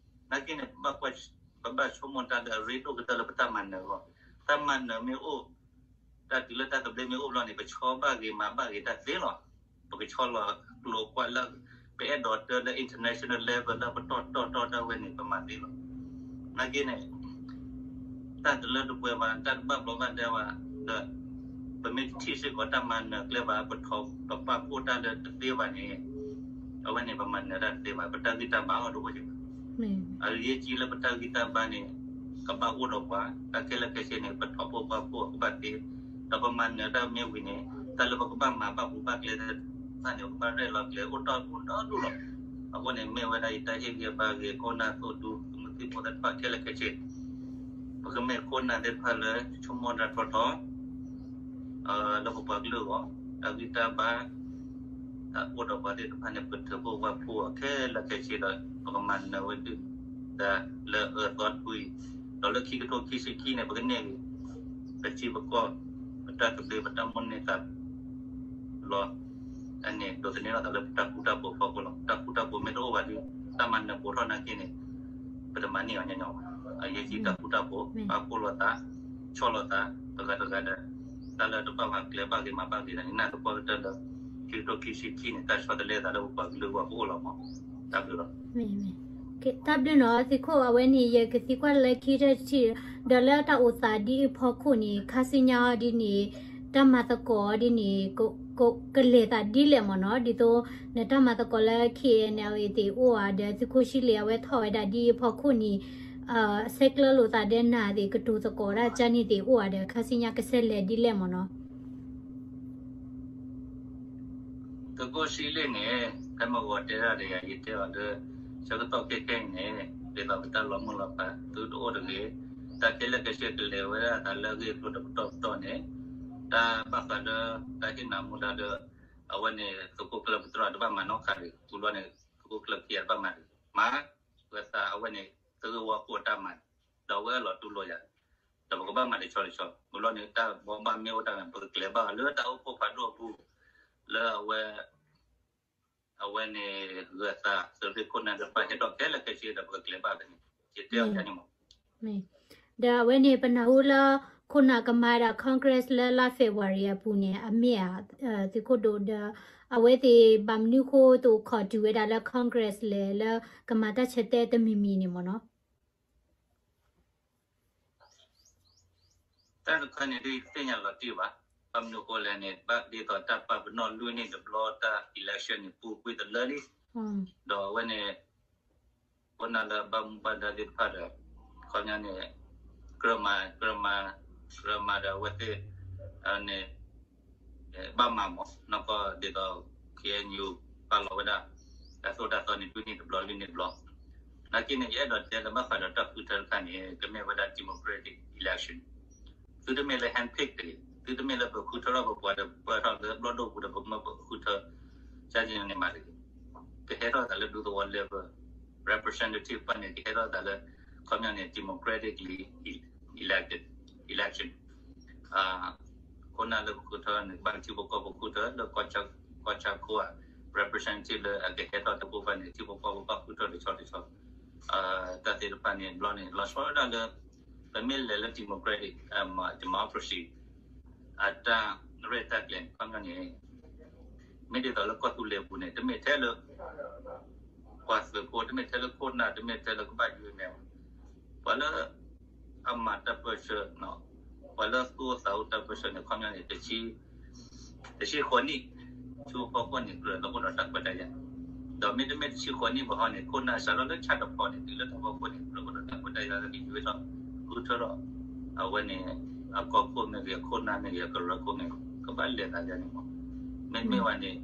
နာ်က့န့ၣ် ပဘၣ်ဆိကမိၣ်တၢ်လၢအရ့ဒိၣ်ကတၢၢ်လၢပတၢ်မၤနၢၤအဂီၢ်, တၢ်မၤနၢၤမ့ၢ်အိၣ် တၢ်တုၤလၢတၢ်သဘျ့မ့ၢ်အိၣ်ဘျီန့ၣ် ပဆီဘၣ်ဂ့ၤမၤဘၣ်ဂ့ၤတၢ်သ့လီၤ. ပကဆီလီၤကျိၤကွၢ်လၢ ပအဲၣ်ဒိးတၢ်လၢ international level လၢပတီၢ်တီၢ်တီၢ်တၢ်ဝဲန့ၣ် ပမၤသ့လီၤ. နာ်က့န့ၣ် တၢ်တလၢတပှဲၤဘၣ် တၢ်တဘၣ်ဘျီးဘၣ်ဒါဘၣ်ဒီး ပမ့ၢ်တထံၣ်စ့ၢ်ကီးတၢ်မၤနၢၤကျဲဘၣ် ပထီၣ်ပပာ်ဖှိၣ်တၢ်လၢတသ့ဘၣ်န့ၣ် အဝဲန့ၣ် ပမၤနၢၤတၢ်တသ့ဘၣ် ပတၢ်ဂံၢ်တၢ်ဘါအီၤတအိၣ်ဘၣ်. အလံာ်ယဲၢ်ကံလၢပတၢ်ဂံၢ်တၢ်ဘါန့ၣ် ကဘၣ်အိၣ်ဒီးပှၤ တၢ်ခဲလၢာ်ခဲဆ့န့ၣ် ပထီၣ်ပပာ်ဖှိၣ်ကဘၣ်သ့, ဒီးပမၤနၢၤတၢ်မ့ၢ်ဝံၤန့ၣ် တၢ်လၢပကဘၣ်မၤဘၣ်ပူၤဘၣ်ကျဲသ့ၣ်တဖၣ်န့ၣ် ပကဘၣ်ရဲၣ်လီၤကျဲအိၣ်ဒီဒူၣ်ဒီဒူၣ်လီၤ. အဃိန့ၣ် မ့ၢ်ဝဲဒၣ်ယတၢ်ဟ့ၣ်ဂံၢ်ဘါဂ့ၤ ခိၣ်နၢ်သိၣ်ဒူ သုးမုၢ်သံၣ်ဘိသ့ၣ်တဖၣ်ခဲလၢာ်ခဲဆ့ ပကမ့ၢ်ခိၣ်နၢ်သ့ၣ်တဖၣ်လၢ ဆိကမိၣ်တၢ်ထီထီ လၢပပှၤကလုာ်အဂီၢ် တၢ်ဂံၢ်တၢ်ဘါ တၢ်အိၣ်ဒီးပှၤသ့ၣ်တဖၣ်န့ၣ် ပထုးဖှိၣ်ပာ်ဖှိၣ်အီၤခဲလၢာ်ခဲဆ့ဒီး ပကမၤနၢၤဝဲဒၣ် လၢအၢသီတဖုအံၤ, ဒီးလၢခံကထိခံဆံခံန့ၣ် ပကန့ၢ်ဂ့ၤ ပထံပကီၢ် ပတၢ်သဘျ့ ပတၢ်မိၣ်န့ၢ်သး လီၤ. အန့ၣ် ဒိးသန့ၤထီၣ်သးလၢပတၢ်ဃူတၢ်ဖိးအဖီခိၣ်လီၤ. တၢ်ဃူတၢ်ဖိးမ့ၢ်တအိၣ်ဘၣ်ဒီး တၢ်မၤနၢၤပိာ်ထီၣ်နာ်က့န့ၣ် ပတမၤန့ၢ်အီၤညီညီဘၣ်. အရေးကြီး တၢ်ဃူတၢ်ဖိး ပာ်ဖှိၣ်လိာ်သး ဆီၣ်လိာ်သး တဂၤတဂၤဒီး တၢ်လၢတဘၣ်မၤကျဲဘၣ်ဂ့ၤမၤဘၣ်ဂ့ၤဒီး နၢ်သပှၢ်ကတၢၢ်လၢ ခံကထိခံဆံခံန့ၣ် တၢ်ဆီတလဲသးလၢပပှၤကလုာ်အဂီၢ်ကအိၣ်လီၤမး. တၢ်ဘျုးလီၤ. တၢ်ဘျုးနီၤ သုးခိၣ် အဝဲန့ၣ် ယကသံကွၢ်လၢခံထၢၣ်တထံၣ် ဒီးလၢတၢ်အိၣ်သးဒ်အံၤအဖီခိၣ်န့ၣ် ခါဆူညါအီၤဒ်န့ၣ် တၢ်မၤသကိးအီၤဒ်န့ၣ် ကလဲၤသးဒ်လဲၣ်မ့ၢ်နီၤ ဒ်သိး နတၢ်မၤသကိးလၢ K N L A သ့ၣ်အိၣ်ဧါဒီး သုးခိၣ်ဆံလ့ၣ်အဝဲထီၣ်ဝဲဒၣ်ဒ်အံၤအဖီခိၣ်န့ၣ် ဆဲးကျၢလိာ်သးဒီးနၤသ့ၣ် ကတိၤသကိးဒၣ်ကန့ၣ်သ့ၣ်အိၣ်ဧါဒီး ခါဆူညါကဆဲးလဲၤဒ်လဲၣ်မ့ၢ်နီၤ. သုးခိၣ်ဆံလ့ၣ်န့ၣ် ဖဲမုၢ်ဂီၤတဲဒၣ်ဒီးယၤ ယတဲအီၤလၢ ဆၢကတီၢ်ခဲခဲအံၤန့ၣ် ဒ်သိးပတၢ်လီၤမုၢ်လီၤဖး သုတအိၣ်တဂ့ၤ, တၢ်ခဲလၢာ်ခဲဆ့ကလဲၤဝဲဒၣ်သးလၢအဂ့ၢ်အကျိၤတပတီၢ်ပတီၢ်န့ၣ် တၢ်ဘၣ်ဃးလၢ တၢ်ဟ့ၣ်နၤမူဒါလၢ အဝဲန့ၣ် သုးခိၣ်ကျၢၢ်ပတြၢ်တဘၣ်မၤနီတခါတဂ့ၤ, သုးလီၢ်န့ၣ် သုးခိၣ်ကျၢၢ်ခံဂၤတဘၣ်မၤတဂ့ၤ, မၤ ဝဲသးအဝဲန့ၣ် သုးဂ့ၢ်ဝီကိၣ်အတၢ်မၤန့ၣ် ဒီးအဝဲအလီၤတူၢ်လိာ်ယၤ, ဒီးပကဘၣ်မၤတဆီတဆီ, မ့ၢ်လီၤန့ၣ် တၢ်ဘီဘၣ်မ့ၢ်အိၣ်တၢ်န့ၣ် ပကကျဲၤဘၣ်လၢတၢ်အိၣ်ဖှိၣ်ဖးဒိၣ်အပူၤ, လၢအဝဲ အဝဲန့ၣ် ဂၢၤသးသုးရ့ၣ်ခိၣ်နၢ်တဖၣ်ဟဲထီၣ်ခဲလၢာ်ခဲဆ့ဒီး ပကကျဲၤဘၣ်ဖဲန့ၣ်, ယတဲအီၤန့ၣ်မး. ဒီးအဝဲန့ၣ် ပနၢ်ဟူလၢ ခိၣ်နၢ်ကမၤဒၣ် Congress လၢလါ February အပူၤန့ၣ် အမ့ၢ်ဧါ သုးခိၣ်ဒိၣ်ဒီး အဝဲသ့ၣ်ဘၣ်မနုၤဃိတအိၣ်ခိးတုၤဝဲဒၣ်လၢ Congress လဲၣ် လၢကမၤတၢ်ဆၢတဲာ်တမံၤမံၤန့ၣ်မ့ၢ်နီၤ. တၢ်တခါန့ၣ်ဒ်သ့ၣ်ညါလီၤတံၢ်ဘၣ်, ဘၣ်မနုၤဃိလဲၣ်န့ၣ် ဘၣ်ဒ်သိးတၢ်ပာ်ပနီၣ်လွံၢ်နံၣ်တဘျီတၢ် election န့ၣ် ပူၤကွံာ်တလၢလံ, ဒီးအဝဲန့ၣ် ခိၣ်နၢ်လၢဘၣ်မူဘၣ်ဒါသ့ၣ်တဖၣ်ဒီး ခီပညီန့ၣ် ကြၢးမၤ ကြၢးမၤ ကြၢးမၤဒီးအဝဲသ့ၣ် န့ၣ် ဘၣ်မၤမး နီၢ်ကီၢ်ဒ်သိး K N U ပာ်လီၤဝဲဒၣ် တၢ်သိၣ်တၢ်သီန့ၣ် လွံၢ်နံၣ်တဘျီ လွံၢ်နံၣ်တဘျီ, နာ်က့န့ၣ် ယအဲၣ်ဒိးတဲလၢဘၣ်ဃးဒီးတၢ်ဃုထၢတခါန့ၣ် ကမ့ၢ်ဝဲဒၣ် democratic election, သုတမ့ၢ်လၢ handpick တဂ့ၤ, သုတမ့ၢ်လၢပဃုထၢထီၣ်ပပှၤဒီး ပှဲၤထီၣ်လၢဘျီၣ်ဒိၣ်ပူၤဒီး ပမၢပဃုထၢ ကန့ၣ်မးတဂ့ၤ, ကဟဲထီၣ်သးလၢဒူသဝီ level, representative တဖၣ်န့ၣ် ကဟဲထီၣ်သးလၢ ခီပညီန့ၣ် democratically elected election, ခိၣ်နၢ်လၢပဃုထၢန့ၣ် ကဘၣ်ထံဖိကီၢ်ဖိဃုထၢလၢ ကီၢ်ဆၣ်ခိၣ်ဧါ representative လၢအကဟဲထီၣ်တဘိဘၣ်န့ၣ် ထံဖိကီၢ်ဖိဘၣ်ဃုထၢတဆီတဆီ, တၢ်သ့ၣ်တဖၣ်န့ၣ် ဘျီန့ၣ် လီၤဆီဒၣ်လၢ ပမ့ၢ်လဲၤလၢ democratic democracy အတၢ်ရဲၣ်တၢ်ကျဲၤန့ၣ် ခီပညီန့ၣ် မ့ၢ်ဒ်သိးလၢကီၢ်သူလ့ၤပူၤန့ၣ် တမ့ၢ်ထဲလၢ ပှၤသုးဖိ တမ့ၢ်ထဲလၢခိၣ်နၢ် တမ့ၢ်ထဲလၢကဘၣ်ယွၤမဲာ် ပှၤလၢ အမၤတၢ်ပၢဆှၢ ပှၤလၢသူၣ်အိၣ်သးအိၣ်တၢ်ပၢဆှၢန့ၣ် ခီပညီန့ၣ် တဆံဃိးနံၣ် ဆူဖီခိၣ်န့ၣ် ကြၢးလီၤအိၣ်ဒီးတၢ်ခွဲးတၢ်ယာ်, ဒီးမ့တမ့ၢ်တဆံဃိးနံၣ်ဘၣ်ဟီန့ၣ် ခိၣ်နၢ်စးထီၣ်လၢဆၣ်တဖီန့ၣ် တုၤလၢတၢ်ဖီခိၣ်န့ၣ် ကြၢးလီၤအိၣ်ဒီးတၢ်ခွဲးတၢ်ယာ်လၢကယွဲထီၣ် ဃုထၢထီၣ် အဝဲန့ၣ် အကီၢ်ခိၣ်မ့ၢ်ဂ့ၤ အခိၣ်နၢ်မ့ၢ်ဂ့ၤ အကရၢခိၣ်မ့ၢ်ဂ့ၤ ကဘၣ်လဲၤသးဒ်န့ၣ်မး. မ့မ့ၢ်ဝဲန့ၣ်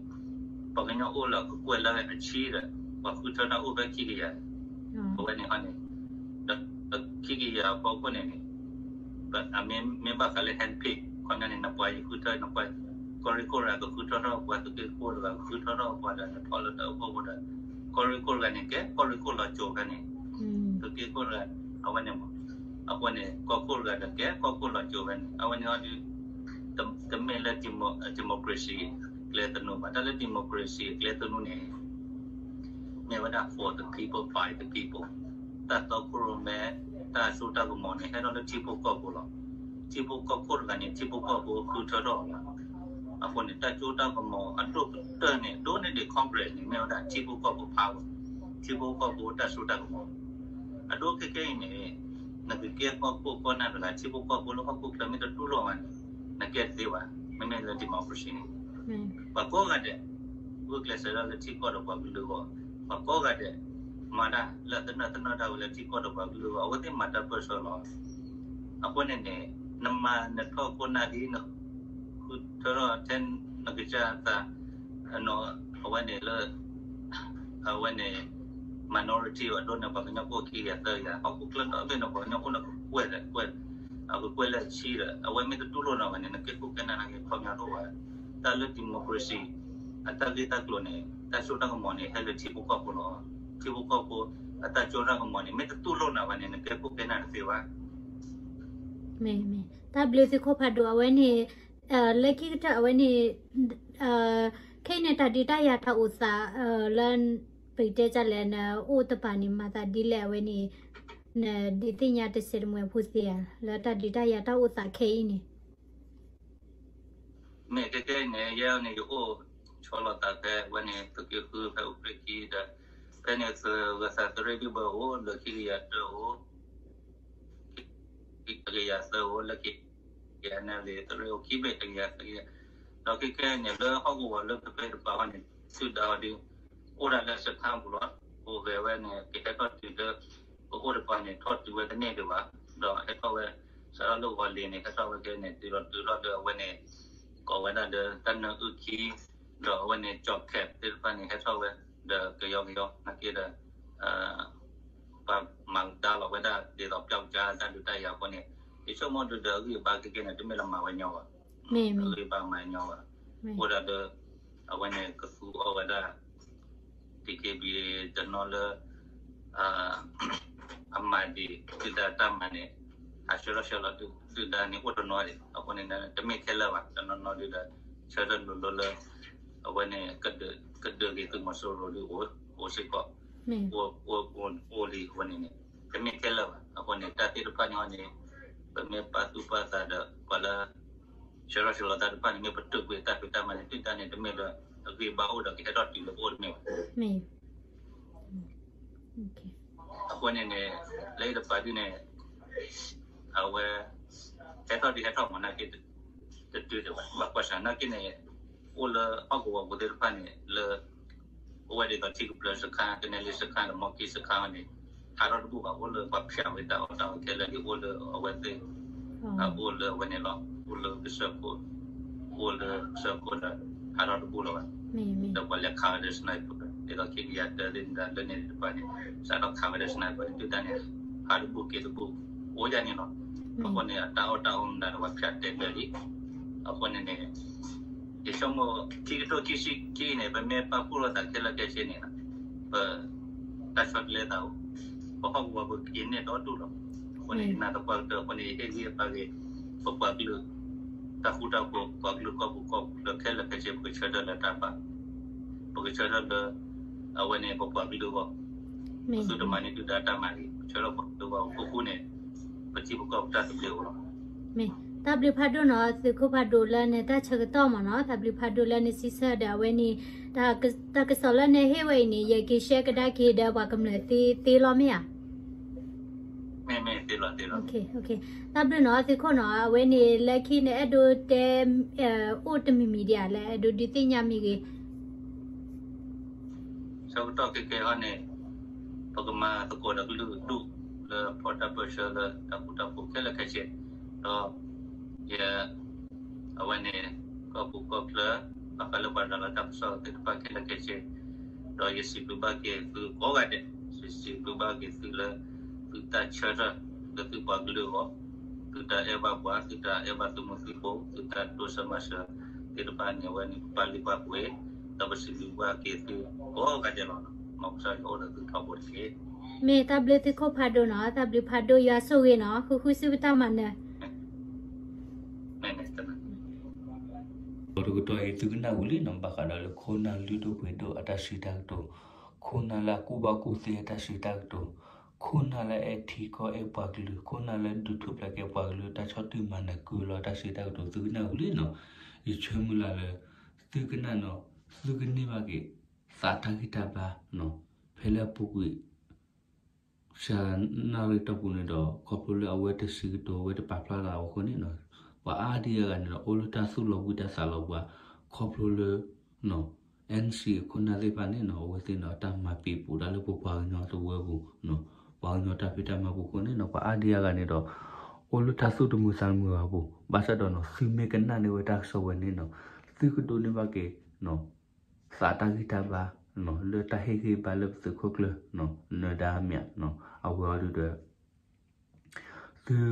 ပှၤကညီအိၣ်လၢကကွဲၢ်လၢအဆံဒီး ပှၤဃုထၢထီၣ်အိၣ်ဖဲခံကယၤ, အဝဲန့ၣ်ဟီန့ၣ် ဒီးခံကယၤအဖီခိၣ်န့ၣ်န့ၣ် မ့ၢ်ဘၣ်ဃးလၢ handpick ခီပညီန့ၣ် နပှၤယဃုထၢ နပှၤ ကီၢ်ရ့ၣ်ခိၣ်တဂၤ ကဃုထၢထီၣ်ပှၤ သုးက့ခိၣ်တဂၤ ကဃုထၢထီၣ်ပှၤဒီး နထီၣ်လၢတၢ်အိၣ်ဖှိၣ်အဃိဒီး ကီၢ်ရ့ၣ်ခိၣ်တဂၤန့ၣ် ကဲကီၢ်ရ့ၣ်ခိၣ်လီၤစိၤဖဲန့ၣ် သုးက့ခိၣ်တဂၤ အဝဲန့ၣ်မး. အဃိန့ၣ် ကီၢ်ခိၣ်တဂၤဒီး ကဲကီၢ်ခိၣ်လီၤစိၤဖဲန့ၣ် အဝဲန့ၣ်အီၤဒုး တမ့ၢ်လၢ democracy ကျဲသနူဘၣ်. တၢ်လၢ democracy ကျဲသနူန့ၣ် မ့ၢ်ဝဲဒၣ် for the people, by the people. တၢ်တီခိၣ်ရိၣ်မဲ တၢ်စိတၢ်ကမီၤန့ၣ် ဟဲထီၣ်လၢထံဖိကီၢ်ဖိလီၤ. ထံဖိကီၢ်ဖိတဂၤန့ၣ် ထံဖိကီၢ်ဖိဃုထၢထီၣ်အီၤလီၤ. အဃိန့ၣ် တၢ်စိတၢ်ကမီၤအဒိၣ်ကတၢၢ်န့ၣ် ဒိၣ်န့ၢ်ဒံး Congress န့ၣ် မ့ၢ်ဝဲဒၣ်ထံဖိကီၢ်ဖိ power, ထံဖိကီၢ်ဖိတၢ်စိတၢ်ကမီၤ. အဒိခဲကဲအံၤန့ၣ် နကကဲကီၢ်ခိၣ်ကီၢ်နၢ်တဂၤ ထံဖိကီၢ်ဖိလၢဟီၣ်ခိၣ်ချၢမ့ၢ်တတူၢ်လိာ်ဘၣ်န့ၣ် နကဲတသ့ဘၣ်. မ့မ့ၢ်လၢ democracy န့ၣ် ပှၤကိးဂၤဒဲး ဂုာ်ကျဲးစၢးဒၣ်လၢထံကီၢ်ဒီးပှၤကလုာ်အဂီၢ်, ပှၤကိးဂၤဒဲး မၤတၢ်လၢသနၢၣ်သနၢၣ်တၢ်ဝဲလၢထံကီၢ်ဒီးပှၤကလုာ်အဂီၢ်, အဝဲသ့ၣ်မၤတၢ်ပၢၢ်ဆၢလီၤ. အဃိန့ၣ်န့ၣ် နမၤနထီၣ်ခိၣ်နၢ်ဒ် နဃုထၢထီၣ်ထဲနကစၢ်သး အဝဲန့ၣ်လၢ အဝဲန့ၣ် minority အဒိန့ၣ် ပှၤကညီအိၣ်ခံကယၤသၢကယၤ, ဟီၣ်ခိၣ်ချၢဒီဘ့ၣ်န့ၣ် ပှၤကညီအိၣ်လၢကကွဲၢ်လၢကွဲၢ်, အကကွဲၢ်လၢအဆံဒီး အဝဲမ့ၢ်တတူၢ်လိာ်နီၤဘၣ်န့ၣ် နကဲခိၣ်ကဲနၢ်နာ်က့ ခီပညီတအိၣ်ဘၣ်. တၢ်လၢ democracy အတၢ်ဂ့ၢ်တၢ်ကျိၤန့ၣ် တၢ်စိတၢ်ကမီၤန့ၣ် ဟဲလၢထံဖိကီၢ်ဖိလီၤ. ထံဖိကီၢ်ဖိ အတၢ်စိတၢ်ကမီၤန့ၣ် မ့ၢ်တတူၢ်လိာ်နီၤဘၣ်န့ၣ် နကဲခိၣ်ကဲနၢ်တသ့ဘၣ်. မ့ၢ်မ့ၢ် တၢ်ဘျုးသုးခိၣ်ဖးဒိၣ် အဝဲန့ၣ် လၢခံကတၢၢ်အဝဲန့ၣ် ခဲအံၤန့ၣ် တၢ်ဒုးတၢ်ယၤတၢ်အိၣ်သး လၢ ပကတဲဒ်လဲၣ် နအိၣ်တပၤန့ၣ် မၤသးဒ်လဲၣ်အဝဲန့ၣ် နဒုးသ့ၣ်ညါတစဲးတမှဲၤဖိသ့ဧါ လၢတၢ်ဒုးတၢ်ယၤတၢ်အိၣ်သးခဲအံၤန့ၣ် မ့ၢ်ကဲကဲအံၤန့ၣ် ယဲန့ၣ် ယအိၣ်ဆီလီၤသးဖဲဝဲန့ၣ် သုးက့ဃုဖဲအိၣ်ပြ့ၣ်ခံဒီး ဖဲန့ၣ်သုးဂဲၤသးသုးရ့ၣ်ဒုၣ်ဘၢအိၣ် လၢခံကယၤတၢအိၣ် ခံကယၤသၢအိၣ် လၢခံကယၤနၢ်လံၤ သုးရ့ၣ်အိၣ်ခံဘ့ၣ်တကယၤသၢကယၤ ဒီးခဲကဲအံၤန့ၣ် လၢဟီၣ်ကဝီၤလၢဖဲဖဲတပၤဃီန့ၣ် သုးဒၣ်အီၤဒုး အိၣ်ဒၣ်လၢစခါပူၤလီၤ. အိၣ်ဂဲၤဝဲန့ၣ် ကဟဲထီၣ်တုၤလၢ ပအိၣ်တပၤန့ၣ် ထီၣ်တုၤဝဲတန့ၢ်ဒံးဘၣ်. ဒီးဟဲထီၣ်ဝဲ စးထီၣ်လၢဂီၤလ့ၤန့ၣ် ဟဲထီၣ်ဝဲကဲန့ၣ် တုၤလီၤတုၤထီၣ်လၢအဝဲန့ၣ် ကိးဝဲဒၣ်လၢတၢ်နၢအုၣ်ခံ ဒီးအဝဲန့ၣ် ကၠီၣ်ခဲးသ့ၣ်တဖၣ်န့ၣ် ဟဲထီၣ်ဝဲ ဒီးကယီကယီ နာ်က့ဒီး ပှၤမၤကဒါလီၤဝဲဒၣ် ဒ်သိးပျောက်ကစၢ်တၢ်ဒုးတၢ်ယၤအဃိန့ၣ် ယဆိကမိၣ်ဒုးဒီးအဂံၢ်အဘါကဲကဲန့ၣ် တမ့ၢ်လၢမၤဝဲညီဘၣ်. အဂံၢ်အဘါမၤညီဘၣ်. အိၣ်ဒၣ်ဒီး အဝဲန့ၣ် ကသူအီၤဝဲဒၣ် DKBA တနီၤလၢ အမၤဒံး ဒုၣ်ဒါတၢ်မၤန့ၣ် အဆှၢထီၣ်ဆှၢလီၤဒုၣ်ဒါန့ၣ် အိၣ်တနီၤဒံး အဃိန့ၣ် တမ့ၢ်ခဲလၢာ်ဘၣ် တနီၤနီၤဒုးဒီး ဆၢထၢၣ်လိၤလိၤလၢ အဝဲန့ၣ် ကဒုးက့ၤသုးမီၤစိရိၤဒုးအိၣ်စ့ၢ်ကီး အိၣ်လံအဃိန့ၣ်န့ၣ် တမ့ၢ်ခဲလၢာ်ဘၣ် အဃိန့ၣ် တၢ်သ့ၣ်တဖၣ်န့ၣ်အီၤန့ၣ် ပမ့ၢ်ပာ်သူၣ်ပာ်သးဒီး ပှၤလၢ ဆှၢထီၣ်ဆှၢလီၤတၢ်တဖၣ်န့ၣ် မ့ၢ်ပတုာ်ကွံာ်တၢ်ဖံးတၢ်မၤန့ၣ် ဒုၣ်ဒါန့ၣ် တမ့ၢ်လၢအဂံၢ်ဘါအိၣ်ဒီးကဟဲထီၣ်တုၤလၢပအိၣ်တမ့ၢ်ဘၣ်. အဃိန့ၣ်န့ၣ် လၢယတပာ်ဒ်န့ၣ် အဝဲ ဟဲထီၣ်ဒ်ဟဲထီၣ်မးနာ်က့ တတုၤဒံးဘၣ် ဘၣ်ကွၢ်ဆၢနာ်က့န့ၣ် အိၣ်လၢဟီၣ်ကဝီၤပူၤသ့ၣ်တဖၣ်န့ၣ် လၢ အိၣ်ဝဲဒ်သိးထံကပျၢၤစခါ ကနဲလံစခါဒီးမီၢ်ကံစခါန့ၣ် ဟးထီၣ်တဘူၣ်ဘၣ် အိၣ်လၢပှၤဖၠးဝဲတၢ်အီၣ်တၢ်အီခဲလၢာ်ဒ်အိၣ်လၢအဝဲသ့ၣ် အိၣ်လၢအဝဲန့ၣ်လီၤ အိၣ်လၢကစၢၢ်ခိၣ် အိၣ်လၢကစၢၢ်ခိၣ်ဒီး ဟးထီၣ်တဘူၣ်လၢၤဘၣ် ဒီးပှၤလဲၤခးဝဲဒီး sniper ဒ်သိးခံကယၤတၢသ့ၣ်မတၤလၢန့ၣ်တဖၣ်န့ၣ် စးထီၣ်ခးဝဲဒီး sniper န့ၣ် ဒုၣ်ဒါန့ၣ် ဟးတဘူၣ်က့ၤတဘူၣ် အိၣ်ဒ်န့ၣ်လီၤ. အဃိန့ၣ် အတၢ်အီၣ်တၢ်အီမတၤဒီးပှၤဖၠးတဲာ်ဘၢလံ အဃိန့ၣ်န့ၣ် ယဆိကမိၣ် ခံကထိခံဆံခံန့ၣ် ပမ့ၢ်ပာ်ဖှိၣ်လိာ်သးခဲလၢာ်ခဲဆ့န့ၣ် ပ တၢ်ဆီတလဲသးအိၣ် ပဟီၣ်ကဝီၤပက့ၤန့ၢ်ဒီဒူၣ်လီၤ. အဃိန့ၣ် ယနာ်သပှၢ်ကတၢၢ်အဃိန့ၣ် ယဟ့ၣ်ဂံၢ်အဘါဂ့ၤ ပပှၤကလုာ် တၢ်ဃူတၢ်ဖိး ပှၤကလုာ်ကီၢ်ပူၤကီၢ်ပူၤလၢခဲလၢာ်ခဲဆ့ ပကဆၢထၢၣ်လၢတၢ်ဘၣ် ပကဆၢထၢၣ်လၢ အဝဲန့ၣ် ပပှၤကလုာ်အဂီၢ် ပသုတမၤန့ၢ်ဒုၣ်ဒါတၢ်မၤဂ့ၤ ပဆၢထၢၣ်ပှၤကလုာ်အဂီၢ် ပဃုန့ၣ် ပထံပကီၢ်ပတၢ်သဘျ့အိၣ်လီၤ. မ့ၢ် တၢ်ဘျုးဖးဒိၣ်နီၤ သုးခိၣ်ဖးဒိၣ်လၢနတၢ်ဆၢကတီၢ်မ့ၢ်နီၤ တၢ်ဘျုးဖးဒိၣ်လၢနစံးဆၢဒီးအဝဲန့ၣ် တၢ်ကစီၣ်လၢနဟ့ၣ်ဝဲအံၤန့ၣ် ယကရှဲကဒါက့ၤဒီးပှၤကမျၢၢ်သ့သ့လီၤမ့ၢ်ဧါ. မ့ၢ်မ့ၢ်သ့လီၤသ့လီၤ. တၢ်ဘျုးနီၤ သုးခိၣ်နီၤ အဝဲန့ၣ် လၢခံန့ၣ် အဲၣ်ဒိးတဲ အိၣ်တမံၤမံၤဒံးဧါ လၢအဲၣ်ဒိးဒုးသ့ၣ်ညါမ့ၢ်ဂ့ၤ ဆၢကတီၢ်ခဲကဲဟီန့ၣ် ပကမၤသကိးဒီးကလုာ်ဒူၣ်လၢဖီၣ်တၢ်ပၢဆှၢလၢတၢ်ဃူတၢ်ဖိးခဲလၢာ်ခဲဆ့ ဒီး ယ အဝဲန့ၣ် ကီၢ်ပူၤကီၢ်ချၢ ဘၣ်ဃးလၢပှၤဒၣ်လီၤတၢ်ကစီၣ်သ့ၣ်တဖၣ်ခဲလၢာ်ခဲဆ့, ဒီးယစံးဘျုးဘၣ်က့ၤသုကိးဂၤဒဲး, ယစံးဘျုးဘၣ်က့ၤသုလၢ သုတၢ်ဆၢထၢၣ် လၢသုပှၤကလုာ်အဂီၢ်, သုတၢ်အဲၣ်ဘၣ်ပှၤ, သုတၢ်အဲၣ်ဘၣ်သုမုၢ်သုဖိ, သုတၢ်တိစၢၤမၤစၢၤသ့ၣ်တဖၣ်န့ၣ် အဝဲန့ၣ်ပပာ်လုၢ်ပာ်ပှ့ၤ, ဒီးပစံးဘျုးဘၣ်က့ၤသုကိးဂၤဒဲးလီၤ. မ်ကစၢ်ယွၤအိၣ်ဒီးသုထီဘိတက့ၢ်. မ့ၢ်တၢ်ဘျုးသုကိးဖးဒိၣ်နီၤ, တၢ်ဘျုးဖးဒိၣ် ယွၤဆိၣ်ဂ့ၤနီၤ, ဃုဃုစံးပတၢ်မၤနၢၤ ဒီးတကတီၢ်အံၤ သုကနၣ်ဝံၤလံနီၤ, ဘၣ်ဃးဒီးလၢခိၣ်နၢ်လုၢ်ဒိၣ်ပှ့ၤဒိၣ်အတၢ်စံးတၢ်ကတိၤ, ခိၣ်နၢ်လၢအကူၣ်ဘၣ်ကူၣ်သ့အတၢ်စံးတၢ်ကတိၤ, ခိၣ်နၢ်လၢအအဲၣ်ထံကီၢ်အဲၣ်ပှၤကလုာ်, ခိၣ်နၢ်လၢဒုးထူၣ်ဖျဲးက့ၤပှၤကလုာ်တၢ်ဆီၣ်တံၢ်မၤနၢၤကုလီၤတၢ်စံးတၢ်ကတိၤ သုကနၣ်ဝံၤလံနီၤ, ယဆၢမုၢ်လၢ်လၢ သုကနၣ်နီၤ, သုကန့ၢ်ဘၣ်က့ၤ သးတၢ်ဂံၢ်တၢ်ဘါနီၤ, ဖဲလၢအပူၤကွံာ် စှၤနၣ်ရံၣ်တီၢ်ပူၤန့ၣ်ဒီး ခီဖျိလၢအဝဲတစံးကတိၤ အဝဲတပာ်ဖျါသးအဃိန့ၣ်, ပှၤအါဒံအါဂၤန့ၣ်ဒီး အိၣ်လၢတၢ်သူၣ်လီၤဘှံးတၢ်သးလီၤဘှါ, ခီဖျိလၢ NCA အခိၣ်နၢ်သ့ၣ်တဖၣ်န့ၣ်နီၤ, အဝဲသ့ၣ်န့ၣ်ဒီးတၢ်မၤပံာ်ပူၤတၢ်လၢပပှၤကညီတဝၢပူၤ, ပှၤကညီတၢ်ဖံးတၢ်မၤပူၤအဃိန့ၣ်နီၤ, ပှၤအါဒံအါဂၤန့ၣ်ဒီး အိၣ်လၢတၢ်သူၣ်တမုာ်သးတမုာ်ဘၣ်ပူၤ, ဘၣ်ဆၣ်ဒီးနီၤ သုမ့ၢ်ကနၣ်န့ၢ်ဝဲတၢ်ကစီၣ်ဝဲန့ၣ်နီၤ, သုကဒိးန့ၢ်ဘၣ်က့ၤ သးတၢ်ဂံၢ်တၢ်ဘါ လၢတၢ်ဟ့ၣ်ဂံၢ်ဘါလၢပသုးခိၣ်ကျၢၢ် နၢၤဒါမ့ၢ်ဧါ, အဝဲအံၤဒုးဒီး သု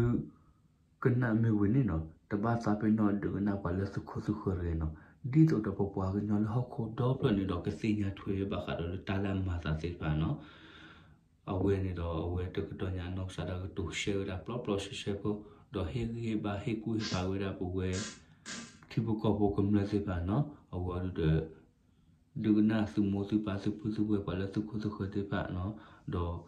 ကနၣ်မ့ၢ်ဝံၤန့ၣ်နီၤ, တဘၣ်သးပ့ၤနီၣ်ဒုးကနၣ်ပှၤလၢသုးခိၣ်သုးဃၢၤတဂ့ၤနီၤ, ဒ်သိးဒီးပပှၤကညီလၢဟီၣ်ခိၣ်ဒီဖျၢၣ်န့ၣ်ဒီး ကသ့ၣ်ညါထွဲဘၣ်ဃးဒီးလၢတၢ်လၢအမၤသးသ့ၣ်တဖၣ်နီၤ အဝဲန့ၣ်ဒီး အဝဲတကတီၢ်ညါအနီၢ်ကစၢ်ဒၣ်ကတိၤရှဲဝဲဒၣ်ပျီပျီရှဲရှဲဖိ, ဒီးဟ့ၣ်ဂံၢ်ဟ့ၣ်ဘါဟ့ၣ်ကူၣ်ဟ့ၣ်ဖးဝဲဒၣ်ပဝဲ ထံဖိကီၢ်ဖိကမျၢၢ်သ့ၣ်တဖၣ်နီၤ, အဝဲအံၤဒုးဒီး ဒုးကနၣ်သုးမိၢ်သုပၢ်သုဖုသုဝဲၢ်ပှၤလၢသုးခိၣ်သုးဃၢၤသ့ၣ်တဖၣ်နီၤ, ဒီး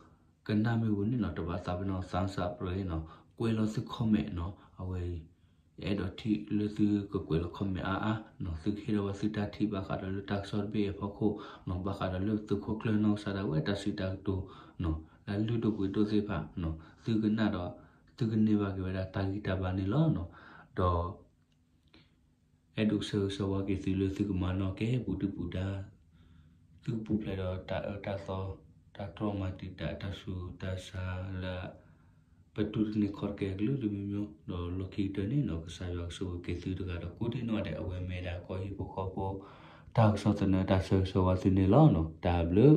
ကနၣ်မ့ၢ်ဝံၤန့ၣ်နီၤ, တဘၣ်သးပ့ၤနီၣ် သးစၢ်ပြၢနီၤ, ကွဲးလီၤသု comment နီၤ, အဝဲအံၤ ယအဲၣ်ဒိးထံၣ်လၢသုကကွဲးလီၤ comment အါအါနီၤ, သုကဟ့ၣ်ဒီးဝဲသုတၢ်ထံၣ်ဘၣ်ဃးဒီးလၢတၢ်ကစီၣ်တဘ့ၣ်အဖီခိၣ်နီၤ, ဘၣ်ဃးဒီးလၢသုးခိၣ်ကျၢၢ်နီၢ်ကစၢ်ဒၣ်ဝဲတၢ်စံးတၢ်ကတိၤနီၤ, လၢလုၢ်ဒိၣ်ပှ့ၤဒိၣ်သ့ၣ်တဖၣ်နီၤ, သုကနၣ်ဒီး သုကန့ၢ်ဘၣ်က့ၤဝဲဒၣ်တၢ်ဂံၢ်တၢ်ဘါန့ၣ်လီၤနီၤ, ဒီး အဲၣ်ဒိးဆၢဂ့ၤဆၢဝါက့ၤသုလၢသုကမၤနီၣ်ကဲပူၤဒုၣ်ပူၤဒါ, သုကပူၤဖျဲးဒီးတၢ်အၢတၢ်သီ, တၢ်ကျီၢ်မၤတံာ်တာ် တၢ်ဆူးတၢ်ဆါလၢ ပတူၢ်တန့ၢ်ခီၣ်တကဲကလုာ်တမံၤမံၤ, ဒီးလီၢ်ခံကတၢၢ်န့ၣ်နီၤ ကစၢ်ယွၤကဆိၣ်ဂ့ၤက့ၤသုတဂၤဒီးကိးဒံနီၢ်ဒဲး အဝဲမ့ၢ်ဒၣ်ကီၢ်ဟံၣ်ဖိဃီဖိ တၢ်ကစီၣ်သနၢၣ်တၢ်ဆၢဂ့ၤဆၢဝါသုန့ၣ်လီၤနီၤ, တၢ်ဘျုး